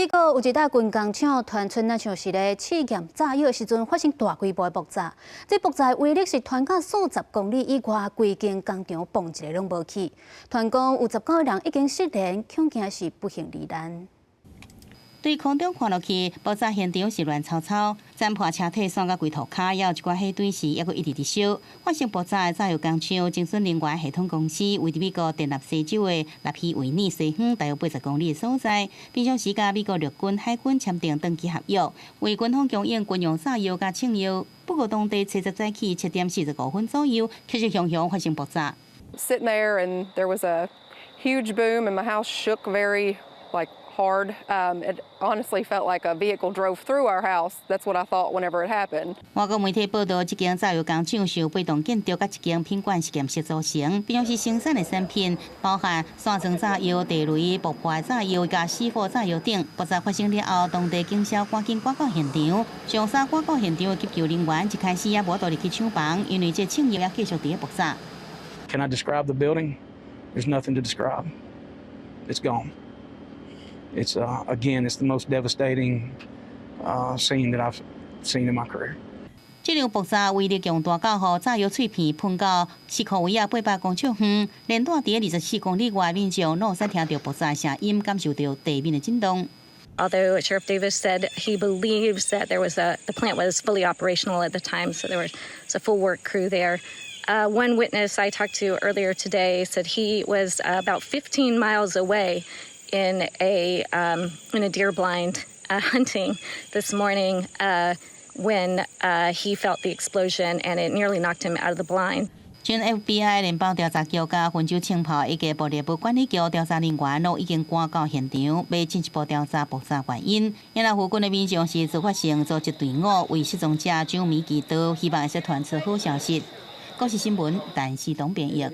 美國有一搭軍工廠傳出若像是咧試驗炸藥時陣發生大規模的爆炸，這爆炸的威力是傳到數十公里以外，規間工廠嘣一下攏無去。傳講有19個人已經失聯，恐驚是不幸罹難。對空中看落去，爆炸現場是亂糟糟，殘破車體散甲規塗跤，猶有一寡火堆是猶閣一直佇燒。發生爆炸的炸藥工廠，精準能源系統公司位佇美國田納西州的納希維爾西方大約80公里的所在。平常時佮美國陸軍、海軍簽訂長期合約，為軍方供應軍用炸藥佮槍藥。不過當地初十早起7點45分左右，確實雄雄發生爆炸。 Sitting there and there was a huge boom and my house shook very, like, hard. It honestly felt like a vehicle drove through our house. That's what I thought whenever it happened. 外國媒體報道，這間炸藥工廠是由八棟建築佮一間品管實驗室組成，平常時生產的產品包含散裝炸藥、地雷、爆破炸藥佮死火炸藥等。爆炸發生了後，當地警消趕緊趕到現場，上沙趕到現場的急救人員一開始也無倒入去廠房，因為這槍藥也繼續佇咧爆炸。 Can I describe the building? There's nothing to describe. It's gone. It's again, it's the most devastating scene that I've seen in my career. 這場爆炸威力強大到予炸藥碎片噴到西科維亞800公尺遠，連帶佇24公里外民眾攏會使聽著爆炸聲音，感受著地面的震動。 Although Sheriff Davis said he believes that the plant was fully operational at the time, so there was a full work crew there. One witness I talked to earlier today said he was about 15 miles away in a deer blind hunting this morning when he felt the explosion and it nearly knocked him out of the blind. 前 FBI 聯邦調查局佮分州槍炮以及暴力部管理局調查人員攏已經趕到現場，欲進一步調查爆炸原因。因為附近的民眾是自發性組織隊伍為失蹤者張米祈禱，希望會使傳出好消息。國視新聞，陳世東編譯。